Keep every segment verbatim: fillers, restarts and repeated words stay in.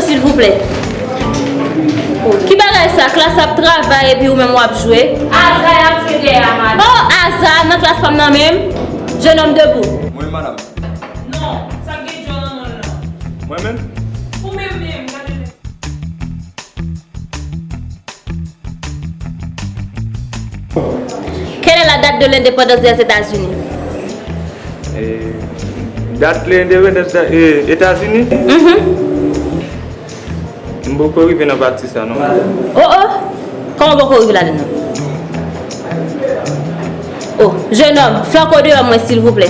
Silvouplè. Ki bagay sa? Klas ap travay epi ou menm w ap jwe? Aza y ap jwe dèyè a, madanm. Oh, Aza nan klas pa m nan menm? Jenòm debou. Mwen, madanm. Non, sa k gen djòl nan non l lan. Mwen menm? Ou menm menm, gade menm. Quelle est la date de l'indépendance des États-Unis? Eh, dat lendepandans Etazini? Mhm. M poko rive nan pati sa non. Oh oh! Kòman w poko rive ladan l? Oh, jenòm, flanke w deyò mwen, silvouplè.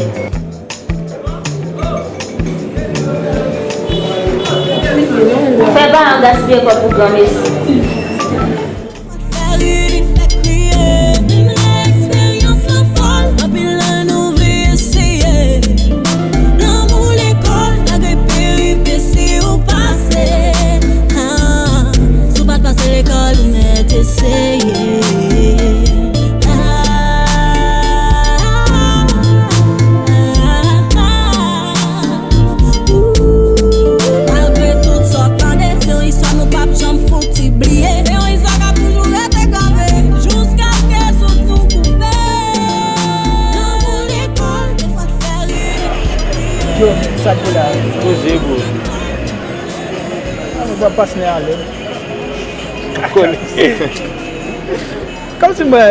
Fè pa an gaspiye kòb pou granmesi. Malgre tout sa w tande, se yon istwa nou p ap janm fouti bliye. Se yon istwa k ap toujou rete grave jiskaske sous nou koupe. Lanmou lekòl, defwa k fè ri. Yo, sa k ye la? Poze, bro. Mwen pa pase nan ale. Kòmsi mwen,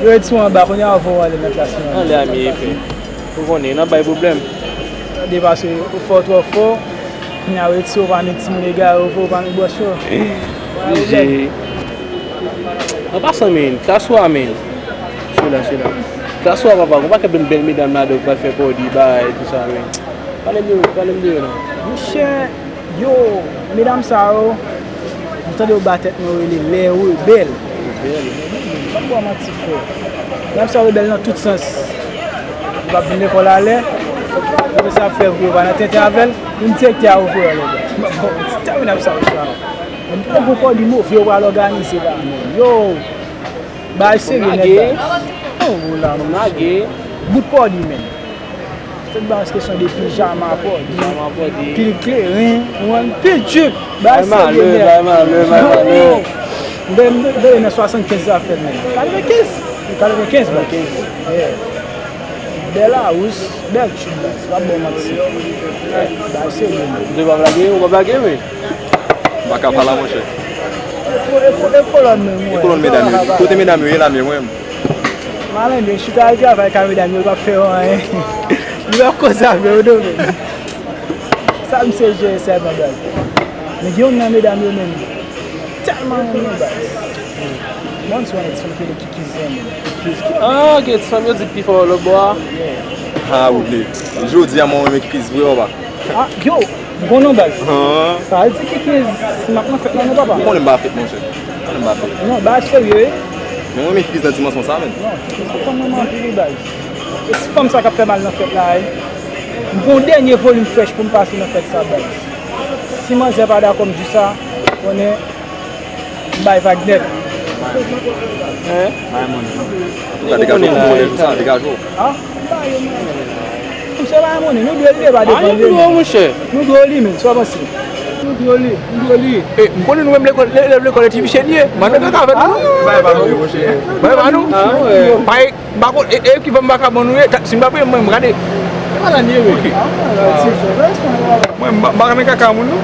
yo ret sou anba, kounye a yo voye w ale nan klas yo. Anlè a m ye, frè. Ou konnen, n ap bay pwoblèm. Tande, paske ou fò twò fò, kounye a yo ret sou ou, pa ni timoun egare, ou pa ni bòs yo. Blije. An pasan, men, klas ou a, men. Sila, sila. Klas ou a, papa, gon pakèt bèl medam ladan ki pral fè kòdi, bagay, tout sa, men. Pale m de yo, pale m de yo, non. Monchè, yo, medam sa yo, m tande yo ba tèt mwen rele les rebelles. Rebelles. M p ap ba w manti, frè. Medam sa yo rebèl nan tout sans. Yo p ap vin lekòl alè. Yo sa fè pou yo pa nan tenten avè l. Menm direktè a yo voye yo lekòl. M p ap ba w manti. Tèl medam sa yo sa. Menm pou gon kòdi move yo pral òganize la, men. Yo! Bagay serye nèt, baz. Oh la, monchè. Bout kòdi, men. Tout bagay se kesyon de pijama kòdi. Pijama kòdi. Pil kleren, ou konprann? Pil jip. Bagay serye nèt. Bagay malè, bagay malè. Yo, yo. M te, m te nan swasannkenz zafè, men. Katrevenkenz. Katrevenkenz, baz. Yeah. Bèl awous, bèl tchoul, baz. M p ap ba w manti. Bagay serye, men. Ou te pa blage, ou pa blage, men. M pa ka pale, monchè. E kolòn, e kolòn, men, mwen. E kolòn medam yo. Kote medam yo ye la, men mwen. Malendren, chita al travay ka medam yo, l p ap fè yo anyen. Li p ap koze avè yo, non, men. Sa misye jere sèlman, baz. Men gen youn nan medam yo, men, tèlman renmen, baz. Mwen, sou yon ti fè Kikiz renmen. Ah, gen ti fanm yo di k pi fò lòt bò a. Ha, Woodley. Jodi a, mwen renmen Kikiz vre, papa. Ah, yo, m konnen w, baz. Sa vle di Kikiz, si m ap nan fèt la, non, papa. Ou konnen m pa fèt, monchè. Ou konnen m pa fèt. Non, bagay serye wi. Men mwen renmen Kikiz nan dimansyon sa, menn. Non, Kikiz se fanm mwen renmen anpil, wi, baz. E si fanm sa k ap fè mal nan fèt la, wi. M gon dènye volim frèch pou m pase nan fèt sa, baz. Si manzè pa dakò m di sa, konnen M bay vag nèt. Hein? Bay mwen. Antouka, degaje w pou vòlè jou sa, degaje w. Ah, m ba yo, mwen. Misye bay mwen, nou dwe li, pa defann li. Nou dwe li, men, sa w panse? Nou dwe li, nou dwe li. E, m konnen nou menm lekòl, elèv lekòl e ti misye li ye. Mande kaka avèk nou. Bay ba nou, monchè. Bay ba nou. Ah, wè. M pa konn, e, e ki vann vakabon nou ye, si m pa peye mwen, m gade. Mwen, m pa renmen kaka moun, non.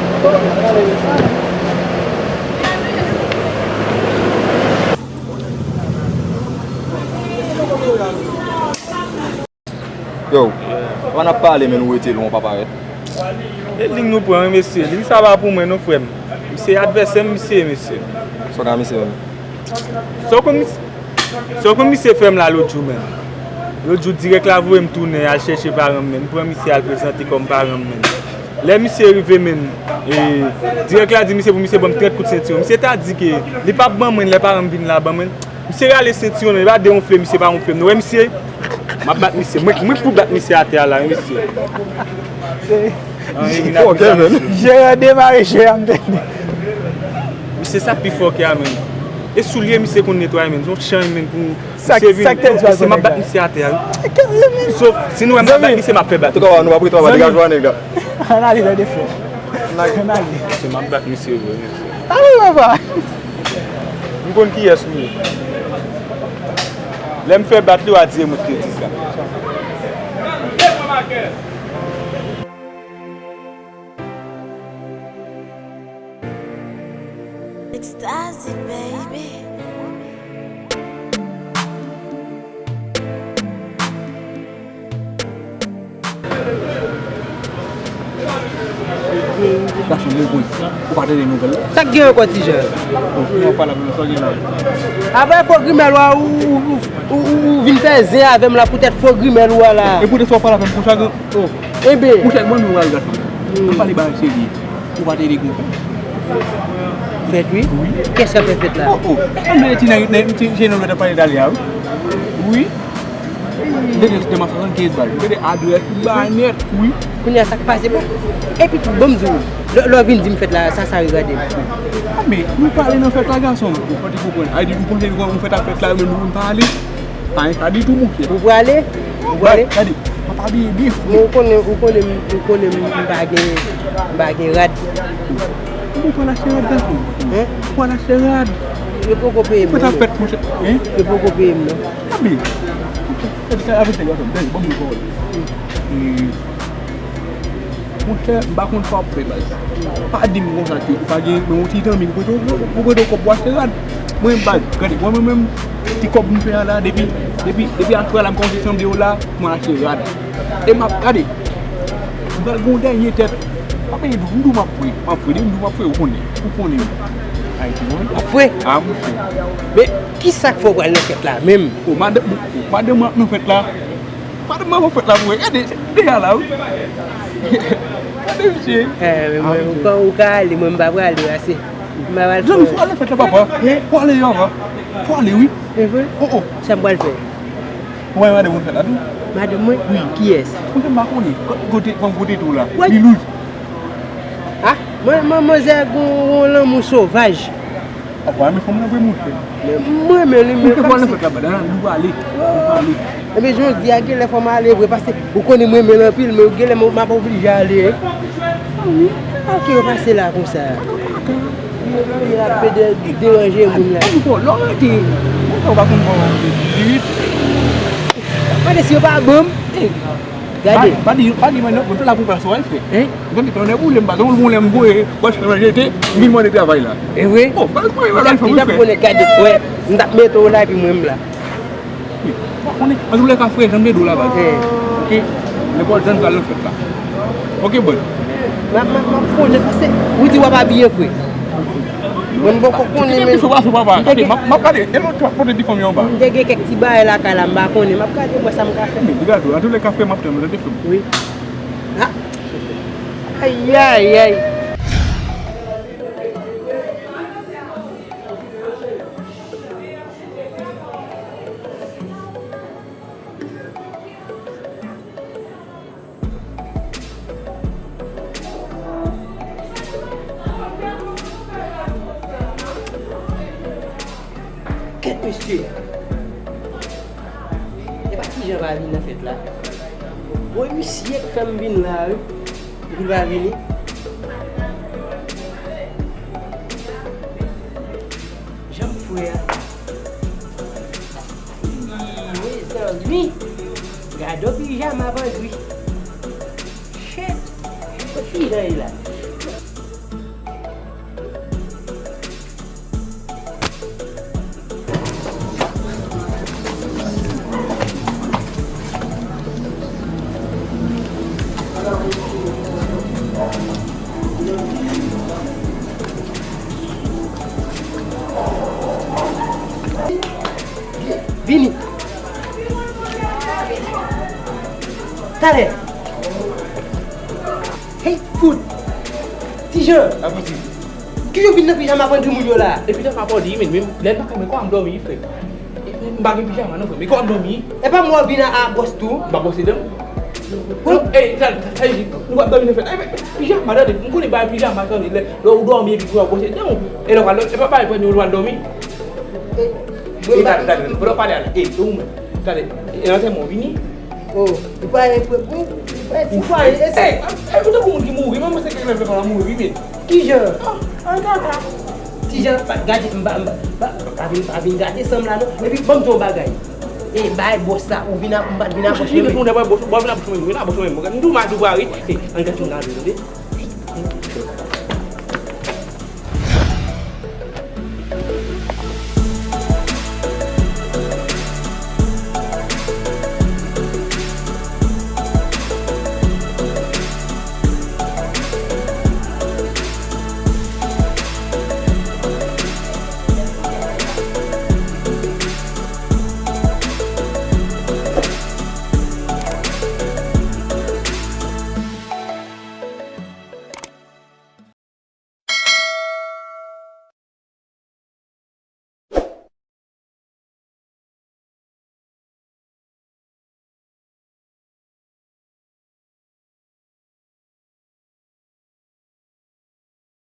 Yo, pandan n ap pale, men nou rete lwen, w pa parèt. E liy nou pran, wi, mesye. Liy sa pa pou mwen, non, frè m. Misye advèsè m, misye, mesye. Sa w gen a misye menm? Sa w konn misye? Sa w konn misye fè m la lòt jou, menn? Lòt jou, dirèk la voye m tounen al chèche paran m, menn. M pran misye al prezante kòm paran m, menn. Lè misye rive, menn, e, dirèk la di misye pou misye ban m trant kout sentiwon. Misye ta di ke li p ap ban mwen lè paran m vin la ban mwen. Misye rale sentiwon, li pa degonfle, misye pa gonfle m. Nou wè misye? M ap bat misye. Mwen, mwen k pou bat misye atè a la, wi, mesye. An, e vin abitye. Jeran demare, jeran m tande. Misye sa pi fò ke a, menn. E soulye misye konn netwaye, menn. Se yon chanj, menn, pou misye vin. Sa k te di w? Misye, m ap bat misye atè a, wi. Sof, si nou wè m ap bat misye, m ap fè bat. Antouka, nou ap retwè, degaje w, nèg la. Ann ale nan defo. N a grenn ale. Se m ap bat misye vre, mesye. Ale, papa. M konn kiyès ou ye. Lè m fè bat li, w a di e mwen ki te di sa. Extazy, baby. Gason, mwen konn. Ou pa tande nouvèl la? Sa k gen ankò, Ti Jan? Bon, nou pa la menm, sa gen la. Apre fo grimèl ou a, ou, ou, ou, ou, ou vin fè zen avè m la poutèt fo grimèl ou a la. E poutèt sa w pale avè m konsa, gen, oh. Enben. Monchè, ban nou al, gason. Hmm. Ann pale bagay serye. Ou pa tande konsa? Fèt, wi. Wi. Kiyès k ap fè fèt la? Oh, oh. Ann mete ti nèg, nèg, ti jèn nèg yo t ap pale talè a, wi. Wi. Depi se te ma swasannkenz bal. Mete adrès, bagay nèt, wi. Kounye a sa k pase, bon. Epi tou, ban m di w, lè, lè w vin di m fèt la, sa, sa regade m. Ah, men, nou pale nan fèt la, gason. Ou pa te konprann. Ay di, ou panse nou fèt ap fèt la, men nou pa ale. Pa gen sa ditou, monchè. Ou prale? Ou prale? Gade, papa byen, byen fre. Men ou konnen, ou konnen, ou konnen m pa gen, m pa gen rad. Ou pral achte rad, gason. Hein? Ou pral achte rad. Yo poko peye m, non. Fèt ap fèt, monchè. Hein? Yo poko peye m, non. Gade. Gade, gade, avèk tèt, gason. Gade, ban m yon pawòl. E, Monchè, m pa konn sa w ap fè, baz. Pa di m konsa ke ou pa gen, men yon ti zanmi ou prete w, ou prete w kòb pou achte rad. Mwen, baz, gade, mwen menm, ti kòb m fè a la, depi, depi, depi aswè a la, m kòmanse sanble w la, m al achte rad. E m ap gade. M pral gen yon dènye tèt. Pa peye dou, m di w m ap fre, m ap fre, m di w m ap fre, ou konnen, ou konnen. Ayiti, mwen. W ap fre? A, monchè. Men, kisa k fè w pral nan fèt la menm? O, madanm, madanm mwen ap nan fèt la. Madanm mwen ap nan fèt la pou mwen. Gade, deja la, wi. Gade misye. Eh, men mwen, ou ka, ou ka ale, mwen, m pa prale ase. M pa pral fè. Zanmi, fò ale fèt la, papa. Fò ale, papa. Fò ale, wi. E vre? Oh, oh. Sa m pral fè? Ou wè madanm ou fèt la tou? Madanm mwen? Wi. Kiyès? Mwen menm pa konnen. Kote, kote, kote tou la? Wi. Li lous. Ah, mwen, mwen, manzè gon, gon lanmou sovaj. Apa, men fanm nan vre, monchè. Men mwen, men li, men kòmsi. Ou te pral nan fèt la, madanm, nou pale. Nou pale. Ebyen, jodi a, genlè fò m ale vre, paske ou konnen mwen renmen l anpil, men genlè m, m ap oblije ale. Sa k yo pase la konsa? Yo ap pede deranje moun la. Ou lè w rete, ou pa konn bò limit. Mande si yo pa ban m. Gade. Pa, pa di, pa di mwen non, mwen fè la pou pèsonèl, frè. Hein? Mwen te konnen pou lè m pa, yon lè m voye, bòs mwen jete, m vin mande travay la. E vre? Bon, pa mwen, mwen, mwen, mwen, gade, wè, m t ap mete w la, epi mwen m la. Wi. Bon, konnen, an tou lè ka, frè, jan m te di w la, baz. Eh. Ok? Nenpòt jan n pral nan fèt la. Ok, bòs. M ap, m ap, m ap fè yon jès, paske ou di w ap abiye, frè. Mwen, m poko konnen, men. Kite pifon pa sou papa. Gade, m ap, m ap gade. E lòt, w ap pote ti fanm yo anba. M te gen kèk ti bagay lakay la, m pa konnen. M ap gade, m wè sa m ka fè. Men, gade, an tou lè ka, frè, m ap tann ou, tande, frè m. Wi. Ah. Ayayay. Kèt mesye! Epa Ti Jan pa vin nan fèt la. Bon, misye k fè m vin la, wi. Epi l pa vini. Jan m fre a. Mezanmi! Gade yon pijama pandri. Shit! Kot Ti Jan ye la? Vini. Talè. Hey, fout. Ti Jan. Avanti. Kijan w vin nan pijama pandri moun yo la? E pijama pandri, men, men, lè m pa ka, men kòman m dòmi, frè? M pa gen pijama, non, frè. Men kòman m dòmi? E pa mwen w vin a, a bwòs tou? M pa bwòse dan m. Bon. Non, e, sa, sa, sa, nou p ap dòmi nan fèt. E, men, pijama, tande, m konnen bagay pijama, tande, lè, lè w dòmi epi w ap bwòse dan w. E lè w pral dòmi, e pa bagay pandri w pral dòmi. E, e, tande, tande, pandan w pale a la, e, e ou menm, tande, e nan tèm ou vini? Oh, ou pa e pou ou pa e ti. Ou pa e. Ey, ou tankou moun ki mouri, mwen se kèk lè fè kòman mouri vin. Kijan? An kaka. Tijan, pa gade, m pa, m pa, pa, pa vin, pa vin gade san m la non. Epi ban m di yon bagay. E bay bòs la, ou vin ap, m pa t vin ap bòs mwen. Mwen vin ap bòs mwen, mwen vin ap bòs mwen. M di w m a di w pa ret. Ey, an gade m nan tande.